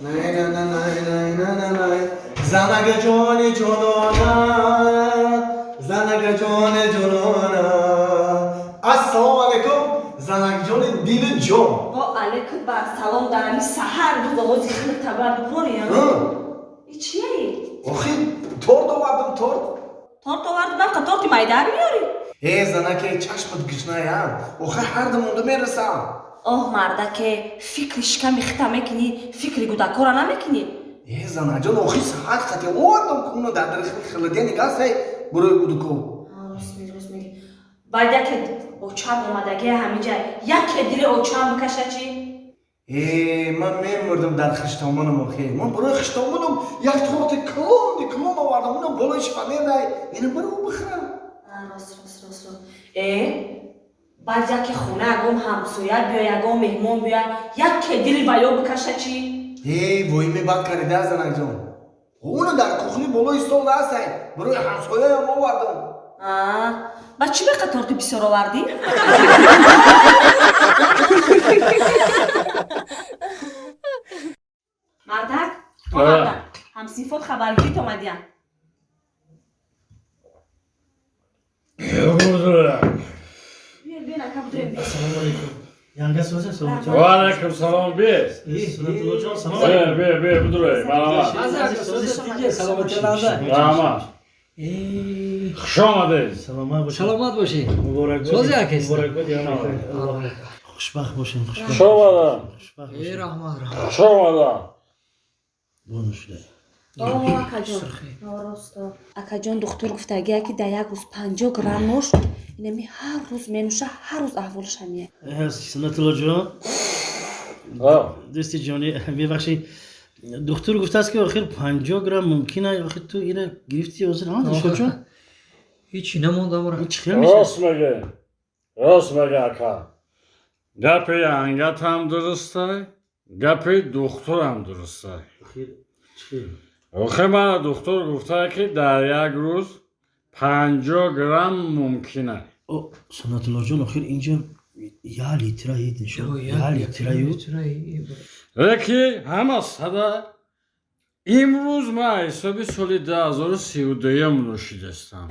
Най-най-най-най-най-най-най. Занага ҷони ҷонона, занага ҷони ҷонона. Ассалому алайкум, занакҷони дилу ҷон. Во алейкум бар салом, дар ҳами саҳар ду овози хеле табар бубори. И чие? Охи, торт овардам, торт. Торт оварди, бақа торти майдар меёрӣ? Э, занаке, чашмат гишная. Охи, ҳар дам онда мерасам. Оҳ, мардаке, фикри шиками хита мекунӣ, фикри гудакора намекунӣ. Э, занаҷон, охи, саҳат қати овардам, куна дар холодильник аст, эй, бурои гудако. Рост меги, рост меги. Баъд яке очам омадагия ҳаминҷа, яке дили очам бикаша чӣ? Э, ман мемурдам дар хиштомонам, охи. Ман барои хиштомонам як торти калони калон овардам, уна болои шифонерай. Ина баро бихӯрам. Рост, рост, рост, рост. Э, баъд яке хона ягон ҳамсоя биё, ягон меҳмон биё, яке дили ваё бикаша чӣ? Э, воиме бад карида, занакҷон. Уна дар кухни болои стол аст, ай. Барои ҳамсояям овардам. Ба чӣ беқа торти бисёр овардӣ? Мардак, о мардак, ҳамсинфот хабаргирит омадиян. Биё, биё, нака будем. Ассалому алайкум. Янга соза, салом. Ва алайкум салом, бе. Sunatullo jon, салом Бе, алайкум. бе, бе, будурай. Марҳамат. Саломатӣ. Раҳмат. Хуш омадед. Саломат бошед. Саломат бошед. Муборак бошед. Сози акаст. Муборак бод, янга. Хушбахт бошед, хушбахт. Хуш омадам. Хушбахт Э, бошед. Раҳмат, раҳмат. Хуш омадам. Бону шуда. О, акаҷон, росто, акаҷон, духтур гуфтагия, ки дар як рӯз 50 грамм нӯш, инами ҳар рӯз менӯша, ҳар рӯз аҳволаш ҳамия. Э, Sunatullo ҷон, дӯсти ҷонӣ, мебахшед. Духтур гуфтааст, ки охир 50 грамм мумкин аст. Охир ту ина гирифти ҳозир, ҳа, Дилшодҷон? Ҳичи намондам. Ин чӣ хел мешавад? Рост мегӣ. Рост мегӣ, ака. Гапи ангатам дурустай, гапи духтурам дурустай. Охир чӣ хел? Охир мана духтур гуфта, ки дар як рӯз 50 грамм мумкин аст. О, Сунатулло ҷон, охир инҷа як литра, Дилшод, як литраю. Леки ҳама сада имрӯз ман ҳисоби соли 2032-м нӯшидастам.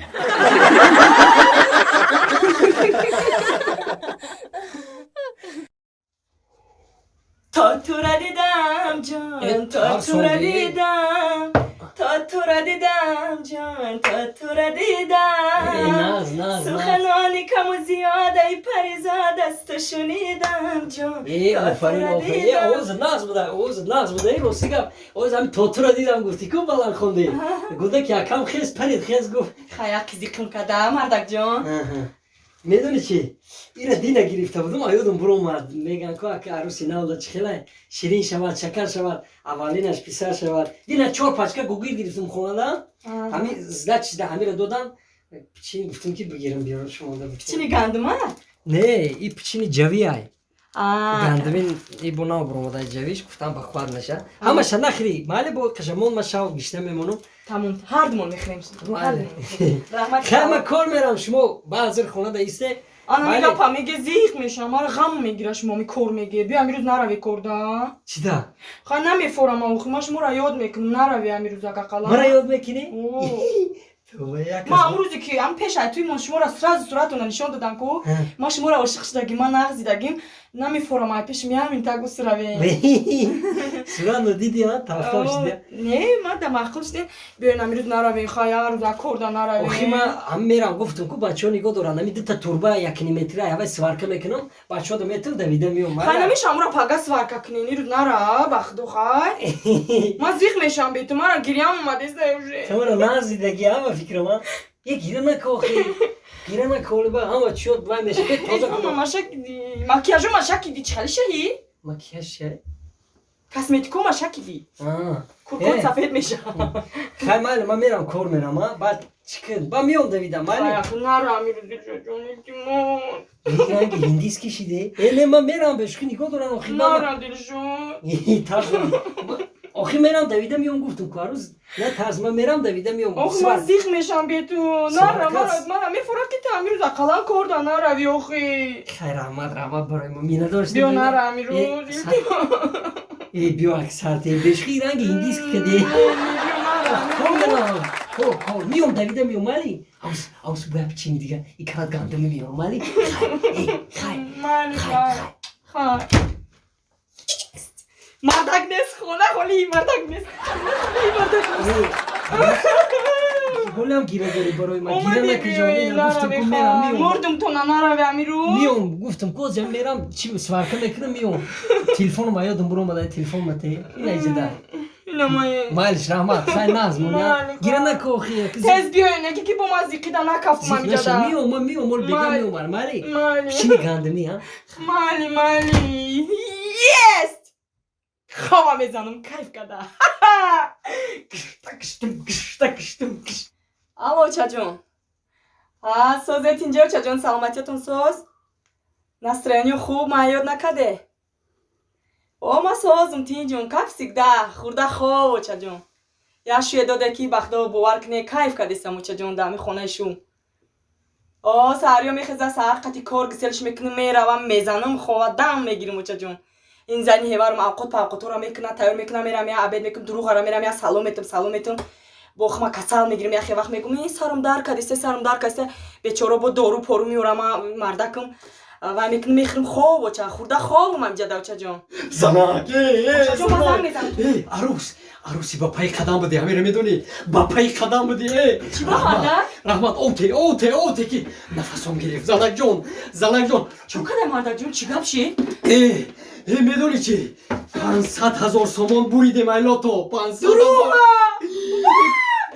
То тура дидам, ҷон, Э, то тура дидам, то тура дидам, ҷон, то тура дидам. Наз, наз. Суханони каму зиёдаи паризод аз ту шунидам, ҷон. Э, то офарин, тура офарин. Э, дидам. овоз нағз буда, овоз нағз буда. Э, рости гап, овоз ҳами то тура дидам гуфти ку баланд хонди. Гуда ки якам хез парид, хез гуфт. Хая қизиқим када, мардакҷон. Медони чӣ? Ира дина гирифта будум, аёдум буромад. Меган ку ака аруси навда чӣ хелай ширин шавад, шакар шавад, аввалинаш писар шавад. Дина чор пачка гугир гирифтум хонада. Ҳами сдачида ҳамира додам. Пичини гуфтум, ки бигирам, биёрам шумо. Пичини гандума? Не, и пичини ҷавиай. Гандумин и бо нав буромада ҷавиш, гуфтам ба хуад наша. Ҳамаша нахри, майли, бо қашамон ма шав гишта мемонам. Тамом, ҳардумон мехӯрем. Раҳмат. Хай, ма кор мерам, шумо баъзир хонада исте. Ана Майли. мегапа меге, зиқ мешам, мара ғам мегира, шумо ми кор меге. Биё, амирӯз нарави корда. Чида? Хай, намефорам, охи ма шуморо ёд мекунам, нарави амирӯз акақала. Мара ёд мекунӣ? О. Товба, як Ма амрӯзе ки ам пешай туи мон шуморо сразу суратона нишон додам ку, ма шуморо ошиқ шудагим, ма нағз дидагим, намефорам ай пеши миамин так гусравем. Суратно диди, а? Тафтав шиди. Не, ма да маъқул шудем. Биёен, амирӯз наравем, хай, ҳар рӯз корда наравем. Охи, ма ҳам мерам, гуфтум ку бачаҳо нигоҳ доранд, ами дута турба якниметра ҳавай сварка мекунам, бачаҳо да метил давида меом. Хай, намешам, амра пага сварка кунен, ирӯз нара, бахду, хай. Ма зиқ мешам бе ту, мара гирьям омадеста уже. Тамара нағз дидаги, ҳама фикрам, а? Е, гира нако, охи. Гира нако, ба ҳама чиёт вай меша, бе тоза Ама кунам. машакиди, макияжо машакиди, чӣ хали шаҳӣ? Макияж шай? Косметико машакиди. А. Куркот Э. сафед меша. Хай, майли, ман мерам, кор мерам, а? Баъд чӣ кун? Ба меом давида, майли. Нара амирӯз, Дилшодҷон, илтимос. Ранги ҳиндиски шиде. Э, не, ман мерам, бешухи нигоҳ дорам, охи. Нара, Дилшод. Тарс. Охи, мерам давида меом, гуфтум ку ҳарӯз на тарс, ман мерам давида меом. Ох, ман зиқ мешам бе ту. Нара, Сваркас. мара мефорад, ки ту амирӯз ақаллан корда нарави, охи. Хай, раҳмат, раҳмат барои мо, миннатдор шудем. Биё, нара амирӯз, Э, илтимос. Э, биё, аксарте бешхи ранги индийский каде. Кор дорам, кор, кор. Миём, давида миём, майли. Аус, аус, боя печенье дига и карат гандуми миёрам, майли. Хай, эй, хай. Майли. Хай. Хай, хай. Мардак нест хона, холи мардак нест, холи мардак нест. Ҳолам гира дорӣ барои ман, гира накиҷон. Гуфтам ку мерам, миём. Мурдум, то нанарави амиру. Миём, гуфтам ку озям мерам, чи сварка мекунам, миём. Телефоном аёдам буромада, телефон мате, ина иҷода. Инамае. Майлиш, раҳмат, хай, назм. Майли. Гира накохи. Тез биёен, яке ки бо ман зиқида накафтум амиҷада. Миём, ман миём, мол бега. Майли. Миём, майли. Майли. Печенье гандумӣ, а. Майли, майли. Есть, хова мезанам, кайф када. Киштам, кишта, киштам, киш. Алло, очаҷон, а созет инҷа, очаҷон, саломатиятон соз, настроение хуб, ман ёд накаде. О, ма созум, тинҷум, как всегда, хурда хоб, очаҷон. Як шӯе доде ки бахдо бовар кне, кайф кадестам, очаҷон, дар ҳами хонаи шум. О, саҳариё мехеза, саҳар қати кор гиселш мекунам, меравам, мезанам, хова дам мегирам, очаҷон. Ин зани ҳеварам авқот павқотҳоро мекунад, тайёр мекунам, мерам, я обед мекунам, дуруғара мерам, я салом метам, салом метам, бо хма касал мегирам, яхе вақт мегум: «Ин сарам дар кадисте, сарам дар кадисте». Бечора бо дору пору меорам, мардакам вай мекунам, мехӯрам, хоб, оча, хурда хобам амҷада, очаҷон. Занак, э. Очаҷон, ман занг мезанам. Э, арӯс, арӯси ба пайи қадам будӣ, ҳамеро медонӣ, ба пайи қадам будӣ, э. Чӣ ба, мардак? Раҳмат, оте, оте, оте, ки нафасом гирифт, занакҷон, занакҷон. Чӣ кадай, мардакҷон, чӣ гап шид? Э, э, медонӣ чӣ? 500 000 сомон буридем ай лото, 500. Дурӯға?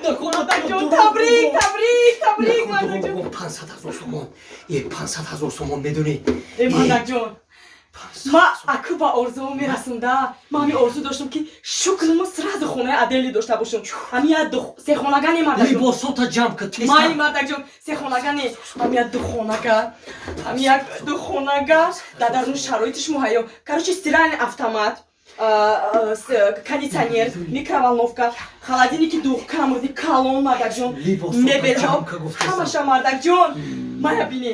Мардакҷон, табрик, табрик, табрик, мардакҷон. 500 000 сомон, е, 500 000 сомон, медонӣ? Э, мардакҷон, ма аку ба орзуо мерасам да. Ма ҳами орзу доштам, ки шукрмо сразу хонаи отдельный дошта бошам, ҳами як сехонага не, мардакҷон. Либосота ҷамъ кар. Майли, мардакҷон, сехонага не, ҳами як духонага, ҳами як духонага, дар дарун шароитиш муҳайё, короче, стиральный автомат, кондиционер, микроволновка, холодильники двухкамерный, калон, мардакҷон, мебелҳо ҳамаша, мардакҷон, мая бине,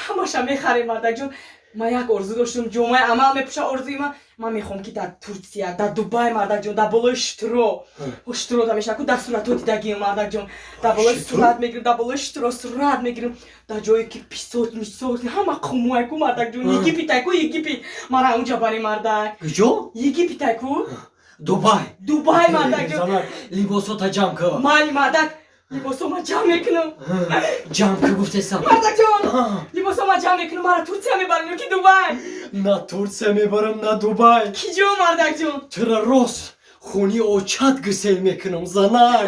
ҳамаша мехарем, мардакҷон. Ман як орзу доштам, ҷомаи амал мепӯша орзуи ман. Ман мехоҳам, ки дар Турсия, дар Дубай, мардакҷон, дар болои шутуро, шутуро да мешаку, дар суратҳо дидагиам, мардакҷон, дар болои сурат мегирам, дар болои шутуро сурат мегирам, дар ҷое ки песок мисок, ҳама қумуайку, мардакҷон. Египетайку, Египет, мара унҷа бари, мардак. Куҷо? Египетайку. Дубай. Дубай, мардакҷон. Либосота ҷамъ кар. Майли, мардак, либосо ма ҷамъ мекунам. Ҷамъ кар, гуфтесам. Мардакҷон, либосо ма ҷамъ мекунам. Мара Турсия мебарем ё ки Дубай? На Турсия мебарам, на Дубай. Ки ҷо, мардакҷон? Тура рост хуни очат гусел мекунам, занак.